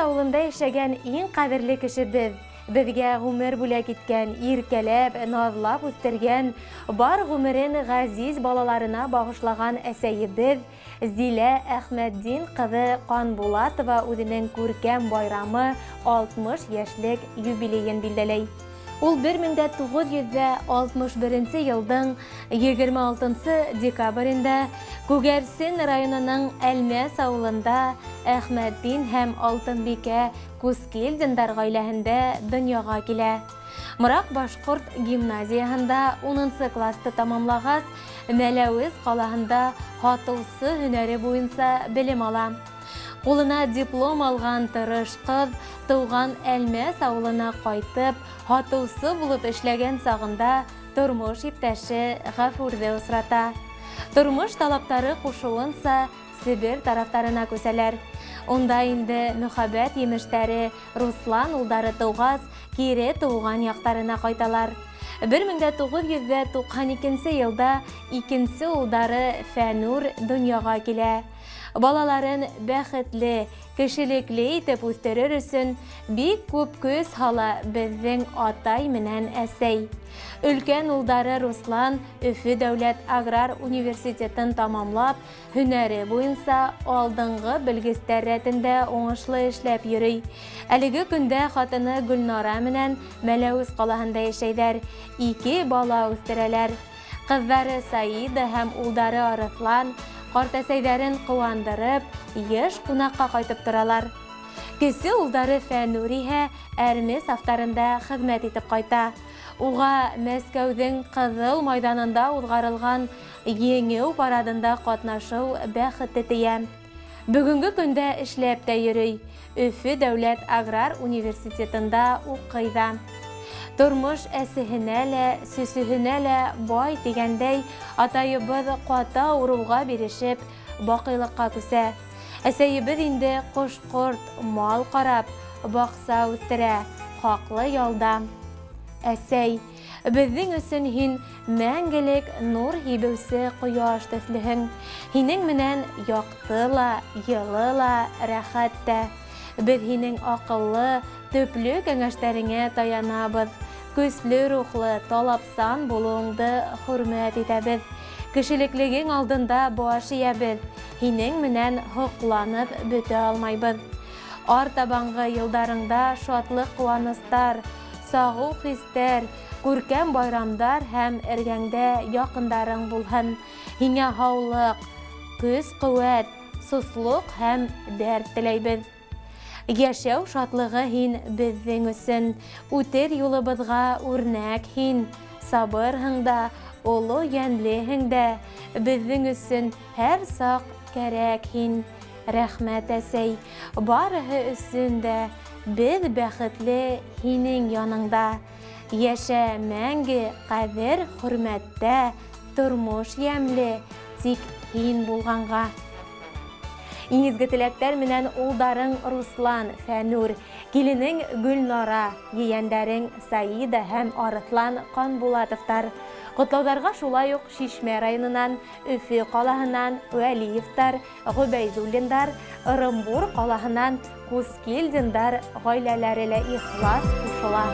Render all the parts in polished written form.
ауылында яшәгән иң ҡәҙерле кешебеҙ, беҙгә ғүмер бүләк иткән, иркәләп, наҙлап үҫтергән, бар ғүмерен ғәзиз балаларына бағышлаған әсәйебеҙ Зилә Әхмәтдин ҡыҙы Ҡанбулатова үҙенең күркәм байрамы 60 йәшлек юбилейын билдәләй. Ул 1961 йылдың 26 декабрендә Күгәрсен районының Әлмәс авылында Әхмәтдин һәм Алтынбикә Кускилдиндар гаиләһендә дөньяга килә. Морак башкорт гимназияһында унынсы классты тамамлағас, Мәләүез ҡалаһында һатыусы һөнәре буйынса белем ала. Ҡулына диплом алған тырыш ҡыҙ тыуған Әлмәс ауылына ҡайтып, һатыусы булып эшләгән сағында тормош иптәше Ғәфүрҙе осрата. Тормош талаптары ҡушыуынса, Себер тарафтарына күсәләр. Унда инде мөхәббәт емештәре Руслан улдары тыуғас, кире тыуған яҡтарына ҡайталар. 1992 йылда икенсе улдары Фәнүр донъяға килә. Балаларын бәхетле, кешелекле итеп үҫтерер өсөн бик күп көс һала беҙҙең атай менән әсәй. Өлкән улдары Руслан Өфө дәүләт аграр университетын тамамлап, һөнәре буйынса алдынгы белгестәр рәтендә уңышлы эшләп йөрөй. Әлеге көндә хатыны Гөлнара менән Мәләүез ҡалаһында яшәйҙәр, ике бала үҫтерәләр. Ҡыҙҙары Саида һәм улдары Арыҫлан картәсәйҙәрен ҡыуандырып, еш ҡунаҡҡа ҡайтып торалар. Кесе улдары Фәнүр иһә әрме сафтарында хеҙмәт итеп ҡайта. Уға Мәскәүҙең Ҡыҙыл майҙанында уҙғарылған Еңеү парадында ҡатнашыу бәхете тейә. Бөгөнгө көндә эшләп тә йөрөй, Өфө дәүләт аграр университетында уҡый ҙа. Тормош әсеһенә лә, сөсөһөнә лә бай тигәндәй, атайыбыҙ ҡаты ауырыуға бирешеп, баҡыйлыҡҡа күсә. Әсәйебеҙ инде ҡош-ҡорт, мал ҡарап, баҡса үҫтерә, хаҡлы ялда. Әсәй, беҙҙең өсөн һин мәңгелек нур һибеүсе ҡояш төҫлөһөң. Һинең менән яҡты ла, йылы ла, рәхәт тә. Беҙ һинең аҡыллы, төплө кәңәштәреңә таянабыҙ. Көслө рухлы, талапсан булыуыңды хөрмәт итәбеҙ. Кешелеклегең алдында баш эйәбеҙ, һинең менән һоҡланып бөтә алмайбыҙ. Артабанғы йылдарыңда шатлыҡ-ҡыуаныстар, сағыу хистәр, күркәм байрамдар һәм эргәңдә яҡындарың булһын. Һиңә һаулыҡ, көс-ҡеүәт, сослоҡ һәм дәрт теләйбеҙ. Йәшәү шатлығы һин беҙҙең өсөн, үтер юлыбыҙға үрнәк һин. Сабырһың да, оло йәнлеһең дә, беҙҙең өсөн һәр саҡ кәрәк һин. Рәхмәт, әсәй, барыһы өсөн дә, беҙ бәхетле һинең яныңда. Йәшә мәңге ҡәҙер-хөрмәттә, тормош ямьле тик һин булғанға. Иң изге теләктәр менән улдарың Руслан, Фәнүр, киленең Гөлнара, ейәндәрең Саида һәм Арыҫлан Ҡанбулатовтар. Ҡотлауҙарға шулай уҡ Шишмә районынан, Өфө ҡалаһынан Вәлиевтар, Гобәйҙуллиндар, Ырымбур ҡалаһынан Кускилдиндар ғаиләләре лә ихлас ҡушыла.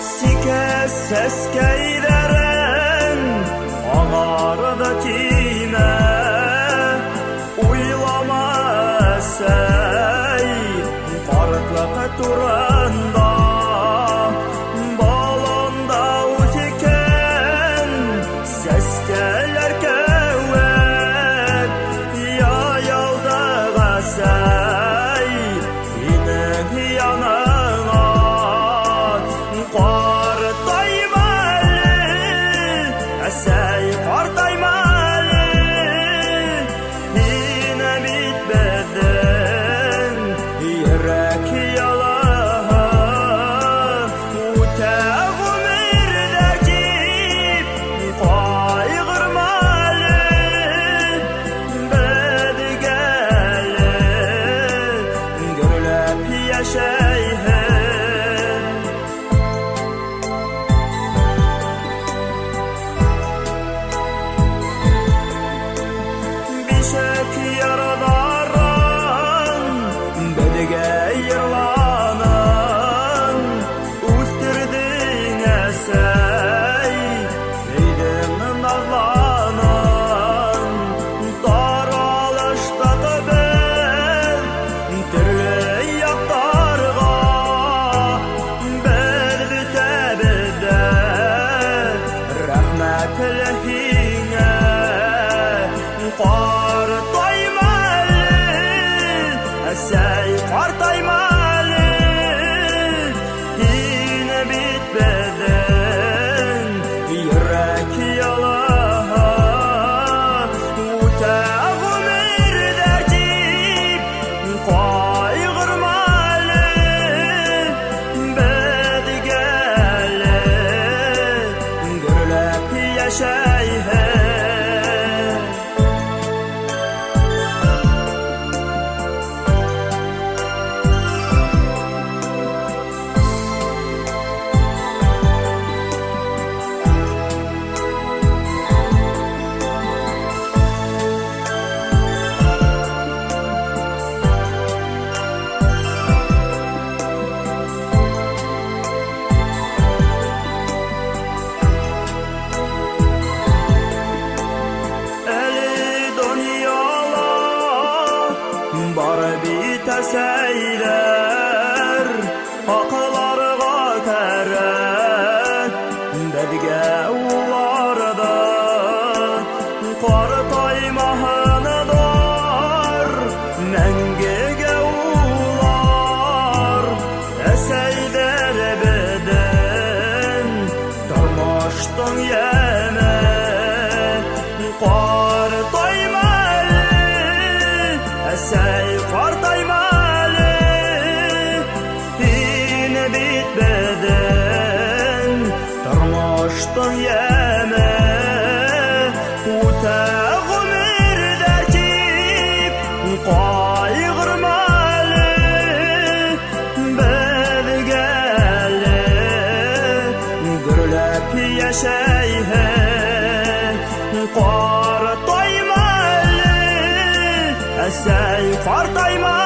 Сикә сәскәйҙәрең ағарҙы тимә, Уйлама, әсәй, ҡартлыҡ турында. Болонда үҫкән сәскәләр кеүек, Йыйылдыҡ, әсәй, һинең яныңа. Ҡартайма әле, әсәй, ҡартайма әле, Һин бит беҙҙең йөрәк йылыһы. Үтә ғүмер ҙә тип ҡайғырма әле, Беҙгә әле Әсәй, ҡартайма әле, һин бит беҙҙең йөрәк ялаһы. Үтә ғүмерҙәр тип ҡайғырма әле, беҙгә әле гөрләп йәшәйһе. Әле донъяла бар бит әсәйҙәр, аҡларға кәрәк беҙгә уларҙы. Ҡартаймаһындар мәңгегә улар, әсәйҙәр беҙҙең тормоштоң йәме. Ҡартайма әле, әсәй, ҡартайма әле, һин бит беҙҙең тормоштоң йәме. Үтә ғүмерҙәр тип ҡайғырма әле, беҙгә әле гөрләп йәшәйһе. Ҡартайма әле, әсәй, ҡартайма.